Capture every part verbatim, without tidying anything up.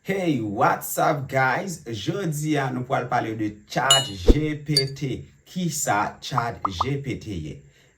Hey, what's up, guys? Jodi a, nou pral pale de ChatGPT. Kisa ChatGPT ye?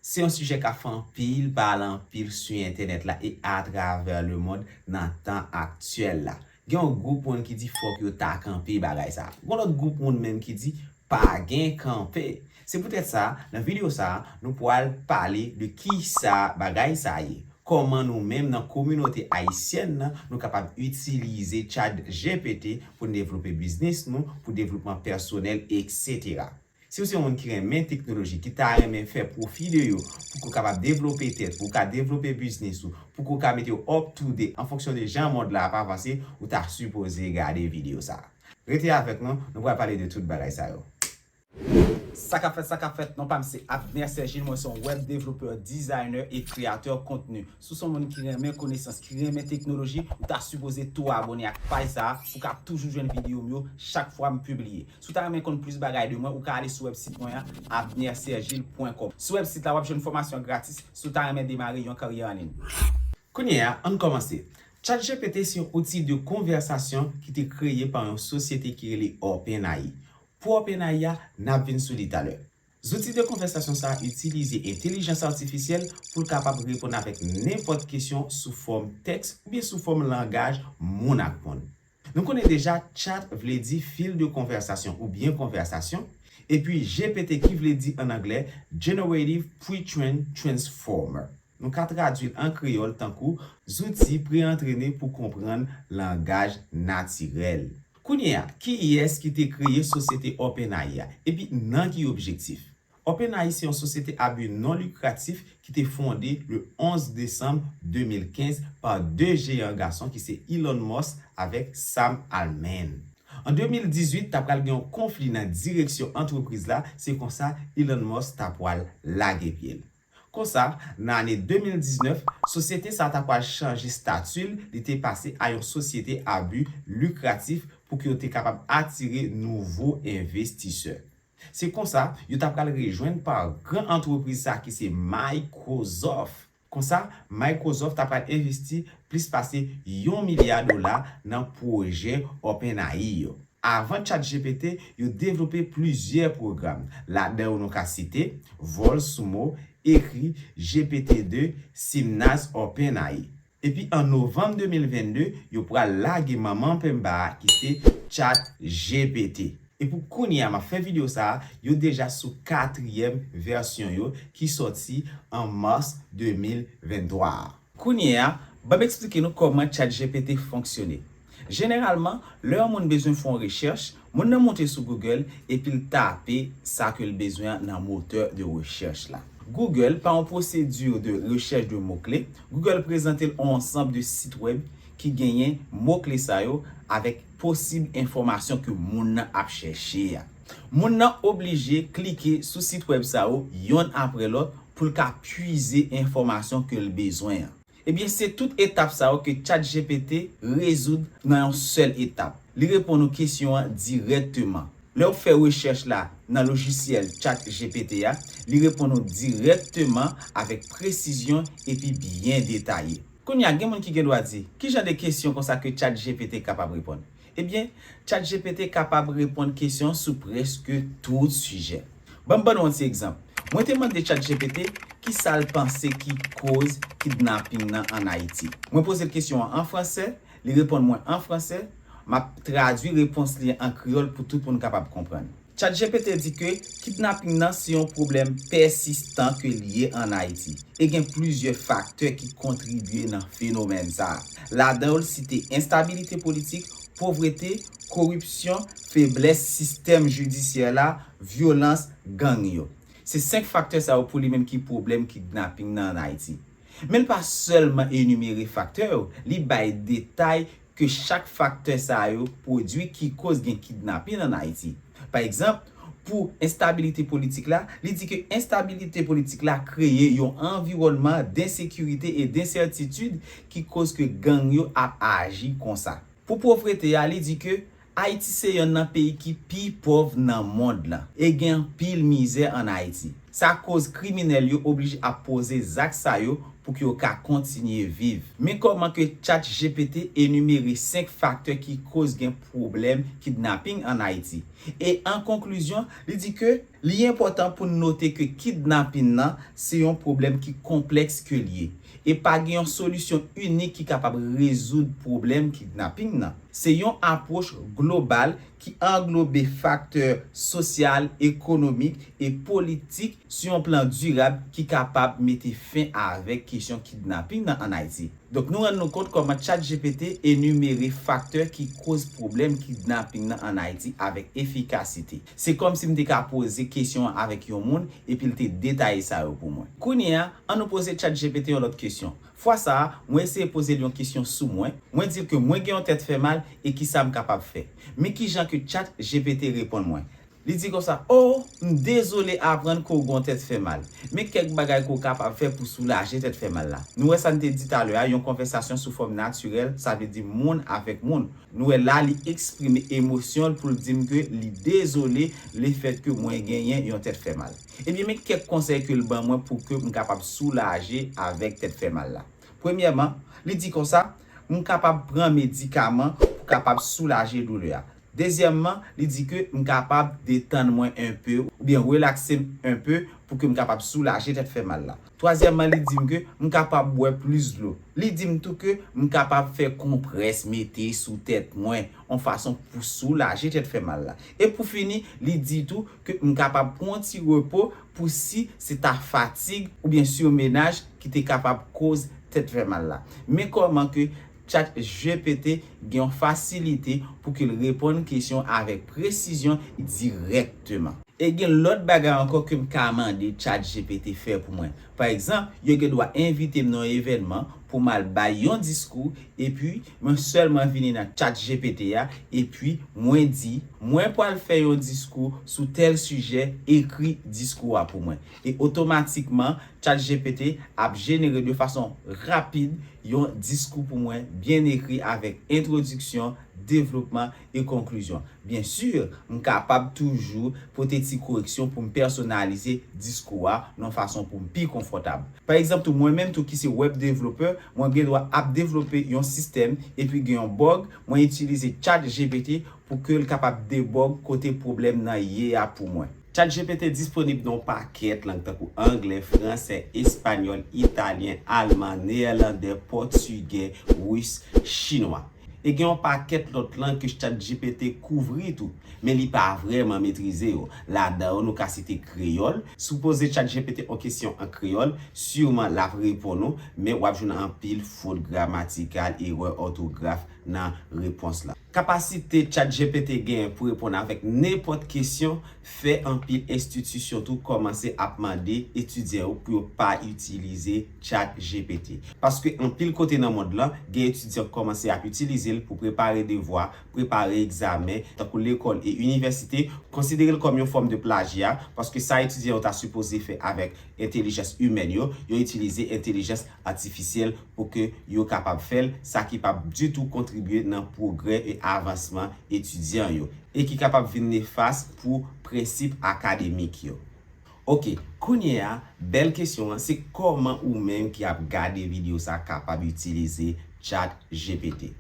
Se yon sijè k ap fè anpil pale anpil sou entènèt la e atravè lemond nan tan aktyèl la. Gen yon gwoup moun ki di fòk yo ta kanpe bagay sa. Gen lòt gwoup moun menm ki di pa gen kanpe. Se poutèt sa, nan videyo sa, nou pral pale de kisa bagay sa ye. Kòman nou menm nan kominote ayisyèn nan, nou kapab itilize ChatGPT pou n devlope biznis nou, pou devlopman pèsonèl, etsetera. Si w se yon moun ki renmen teknoloji, ki ta renmen fè pwofi de yo, pou w kapab devlope tèt, pou w ka devlope biznis ou, pou w ka mete w up to date an fonksyon de jan mond la ap avanse, ou ta sipoze gade videyo sa. Rete avèk nou, nou pral pale de tout bagay sa yo. Sa k ap fèt, sa k ap fèt, non pa m se Abner Sergil, mwen se yon web developer, designer e kreyatè kontni. Si w se yon moun ki renmen konesans, ki renmen teknoloji, ou ta sipoze tou abone ak paj sa a pou w ka toujou jwenn videyo m yo chak fwa m pibliye. Si w ta renmen konn plis bagay de mwen, ou ka ale sou website mwen an, abner sergil pwen kòm. Sou website la, w ap jwenn fòmasyon gratis si w ta renmen demare yon karyè an liy. Kounye a, ann kòmanse. ChatGPT se yon outi de konvèsasyon ki te kreye pa yon sosyete ki rele OpenAI. Pou OpenAI a, n ap vin sou li talè. Zouti de konvèsasyon sa a itilize entèlijans atifisyèl pou l kapab reponn avèk nenpòt kesyon sou fòm tèks oubyen sou fòm langaj moun ak moun. Nou konnen deja chat vle di fil de konvèsasyon oubyen konvèsasyon, epi G P T ki vle di an anglè Generative Pre-trained Transformer. Nou ka tradui l an kreyòl tankou zouti pre-antrene pou konprann langaj natirèl. Kounye a, kiyès ki te kreye sosyete OpenAI a, epi nan ki objektif? OpenAI se yon sosyete a bi non likratif ki te fonde le onz desanm de mil kenz pa de jeyan gason ki se Elon Musk avèk Sam Altman. An de mil dizuit, ta pral gen yon konfli nan direksyon antrepriz la, se konsa Elon Musk ta pral lage pye l. Konsa, nan ane de mil diznèf, sosyete sa a ta pral chanje stati l, li te pase a yon sosyete a bi likratif pou ke yo te kapab atire nouvo envestisè. Se konsa, yo ta pral rejwenn pa gran antrepriz sa a ki se Microsoft. Konsa, Microsoft ta pral envesti plis pase yon milya dola nan pwojè OpenAI yo. Avan ChatGPT, yo devlope plizyè pwogram. Ladan yo nou ka site Vol Sumo, Ekri, G P T de, Simnaz, OpenAI. Epi an novanm de mil vennde, yo pral lage manman penba a ki se ChatGPT. E pou kounye a m ap fè videyo sa a, yo deja sou katriyèm vèsyon yo ki sòti an mas de mil venntwa a. Kounye a, ban m eksplike nou kòman ChatGPT fonksyone. Jeneralman, lè yon moun bezwen fè yon rechèch, moun nan monte sou Google epi l tape sa ke l bezwen an nan motè de rechèch la. Google, pa yon pwosedi de rechèch de mo kle, Google prezante l yon ansanm de sit wèb ki genyen mo kle sa yo avèk posib enfòmasyon ke moun nan ap chèche a. Moun nan oblije klike sou sit wèb sa yo yonn apre lòt pou l ka pwize enfòmasyon ke l bezwen an. Ebyen, se tout etap sa yo ke ChatGPT rezoud nan yon sèl etap. Li reponn ou kesyon an dirèkteman. Lè w fè rechèch la nan lojisyèl ChatGPT a, li reponn ou dirèkteman avèk presizyon epi byen detaye. Kounye a, gen moun ki gen dwa di, ki jan de kesyon konsa ke ChatGPT kapab reponn? Ebyen, ChatGPT kapab reponn kesyon sou prèske tout sijè. Ban m ban nou yon ti egzanp. Mwen te mande ChatGPT kisa l panse ki koz kidnaping nan ann Ayiti. Mwen poze l kesyon an an fransè, li reponn mwen an fransè, m ap tradui repons li an kreyòl pou tout moun kapab konprann. ChatGPT di ke kidnaping nan se yon pwoblèm pèsistan ke l ye ann Ayiti. E gen plizyè faktè ki kontribye nan fenomèn sa a. Ladan yo, l site enstabilite politik, povrete, koripsyon, feblès sistèm jidisyè la, vyolans, gang yo. Se senk faktè sa yo pou li menm ki pwoblèm kidnaping nan ann Ayiti. Men l pa sèlman enimere faktè yo, li bay detay ke chak faktè sa yo pwodui ki koz gen kidnaping ann Ayiti. Pa egzanp, pou enstabilite politik la, li di ke enstabilite politik la kreye yon anviwònman densekirite e densètitid ki koz ke gang yo ap aji konsa. Pou povrete a, li di ke Ayiti se yonn nan peyi ki pi pòv nan mond lan e gen anpil mizè ann Ayiti. Sa koz kriminèl yo oblije ap poze zak sa yo pou ke yo ka kontinye viv. Men kòman ke ChatGPT enimere senk faktè ki koz gen pwoblèm kidnaping ann Ayiti. E an konklizyon, li di ke li enpòtan pou n note ke kidnaping nan se yon pwoblèm ki konplèks ke l ye. E pa gen yon solisyon inik ki kapab rezoud pwoblèm kidnaping nan. Se yon apwòch global ki anglobe faktè sosyal, ekonomik e politik sou yon plan dirab ki kapab mete fen avèk kesyon kidnaping nan ann Ayiti. Donk, nou rann nou kont kòman ChatGPT enimere faktè ki koz pwoblèm kidnaping nan ann Ayiti avèk efikasite. Se kòmsi m te ka poze kesyon an avèk yon moun epi l te detaye sa yo pou mwen. Kounye a, an nou poze ChatGPT yon lòt kesyon. Fwa sa a, mwen eseye poze l yon kesyon sou mwen. Mwen di l ke mwen gen yon tèt fè mal e kisa m kapab fè. Men kijan ke ChatGPT reponn mwen. Li di konsa, "O, m dezole aprann ke w gen yon tèt fè mal. Men kèk bagay ke w kapab fè pou soulaje tèt fè mal la." Nou wè sa n te di talè a, yon konvèsasyon sou fòm natirèl, sa vle di moun avèk moun. Nou wè la, li eksprime emosyon l pou l di m ke li dezole lefèt ke mwen genyen yon tèt fè mal. Ebyen, men kèk konsèy ke l ban mwen pou ke m kapab soulaje avèk tèt fè mal la. Premyèman, li di konsa, m kapab pran medikaman pou kapab soulaje doulè a. Dezyèmman, li di ke m kapab detann mwen enpe oubyen relakse m enpe pou ke m kapab soulaje tèt fè mal la. Twazyèmman, li di m ke m kapab bwè plis dlo. Li di m tou ke m kapab fè konprès mete sou tèt mwen yon fason pou soulaje tèt fè mal la. E pou fini, li di tou ke m kapab pran yon ti repo pou si se ta fatig oubyen sirmenaj ki te kapab koz tèt fè mal la. Men kòman ke ChatGPT gen yon fasilite pou ke l reponn kesyon avèk presizyon dirèkteman. E gen lòt bagay ankò ke m ka mande ChatGPT fè pou mwen. Pa egzanp, yo gen dwa envite m nan yon evènman pou m al bay yon diskou, epi mwen sèlman vini nan ChatGPT a, epi mwen di, "Mwen pral fè yon diskou sou tèl sijè, ekri diskou a pou mwen." E otomatikman, ChatGPT ap jenere de fason rapid yon diskou pou mwen, byen ekri avèk entwodiksyon, devlopman e konklizyon. Byen si, m kapab toujou pote ti koreksyon pou m pèsonalize diskou a nan yon fason pou m pi konfòtab. Pa egzanp tou, mwen menm tou ki se web developer, mwen gen dwa ap devlope yon sistèm epi gen yon bug, mwen itilize ChatGPT pou ke l kapab debug kote pwoblèm nan ye a pou mwen. ChatGPT disponib nan yon pakèt lang tankou anglè, fransè, espanyòl, italyen, alman, neyèlandè, pòtigè, ris, chinwa. E gen yon pakèt lòt lang ke ChatGPT kouvri tou, men li pa vrèman metrize yo. Ladan yo, nou ka site kreyòl. Si w poze ChatGPT yon kesyon an kreyòl, siman l ap reponn ou, men w ap jwenn anpil fot gramatikal, erè òtograf nan repons la. Kapasite ChatGPT genyen pou reponn avèk nenpòt kesyon fè anpil enstitisyon tou kòmanse ap mande etidyan yo pou yo pa itilize ChatGPT. Paske anpil kote nan mond lan, gen etidyan k kòmanse ap itilize l pou prepare devwa, prepare egzamen, tankou lekòl e inivèsite, konsidere l kòm yon fòm de plajya, paske sa etidyan yo ta sipoze fè avèk entelijans imèn yo, yo itilize entelijans atifisyèl pou ke yo kapab fè l, sa ki p ap ditou kontribye nan pwogrè e avansman etidyan yo, e ki kapab vin nefas pou prensip akademik yo. Oke, kounye a, bèl kesyon an, se kòman ou menm ki ap gade videyo sa a kapab itilize ChatGPT?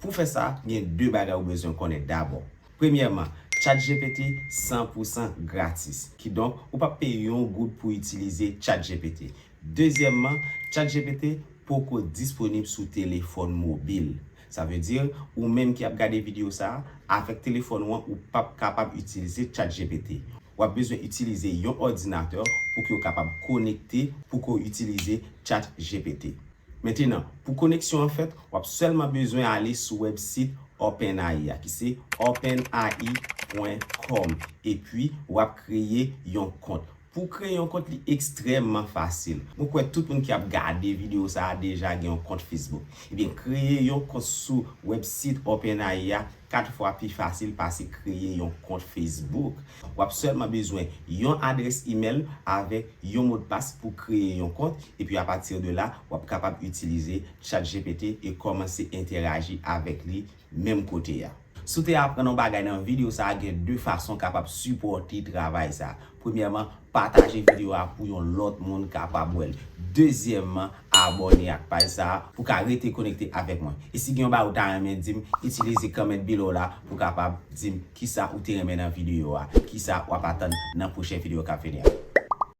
Pou fè sa, gen de bagay ou bezwen konnen dabò. Premyèman, ChatGPT san pou san gratis. Kidonk, ou p ap peye yon goud pou itilize ChatGPT. Dezyèmman, ChatGPT poko disponib sou telefòn mobil. Sa vle di, ou menm ki ap gade videyo sa a, avèk telefòn ou an, ou p ap kapab itilize ChatGPT. W ap bezwen itilize yon òdinatè pou ke w kapab konekte, pou ke w itilize ChatGPT. Mentenan, pou koneksyon an fèt, w ap sèlman bezwen ale sou wèbsit OpenAI a, ki se openai pwen kòm, epi w ap kreye yon kont. Pou w kreye yon kont, li ekstrèmman fasil. Mwen kwè tout moun ki ap gade videyo sa a deja gen yon kont Facebook. Ebyen, kreye yon kont sou wèbsit OpenAI a kat fwa pi fasil pase kreye yon kont Facebook. W ap sèlman bezwen yon adrès imèl avèk yon modpas pou kreye yon kont, epi apati de la, w ap kapab itilize ChatGPT e kòmanse entèraji avèk li menm kote a. Si w te aprann yon bagay nan videyo sa a, gen de fason w kapab sipòte travay sa a. Premyèman, pataje videyo a pou yon lòt moun kapab wè l. Dezyèmman, abòne ak paj sa a pou w ka rete konekte avèk mwen. E si gen yon bagay ou ta renmen di m, itilize comment below la pou w kapab di m kisa ou te renmen nan videyo a, kisa w ap atann nan pwochen videyo k ap vini an.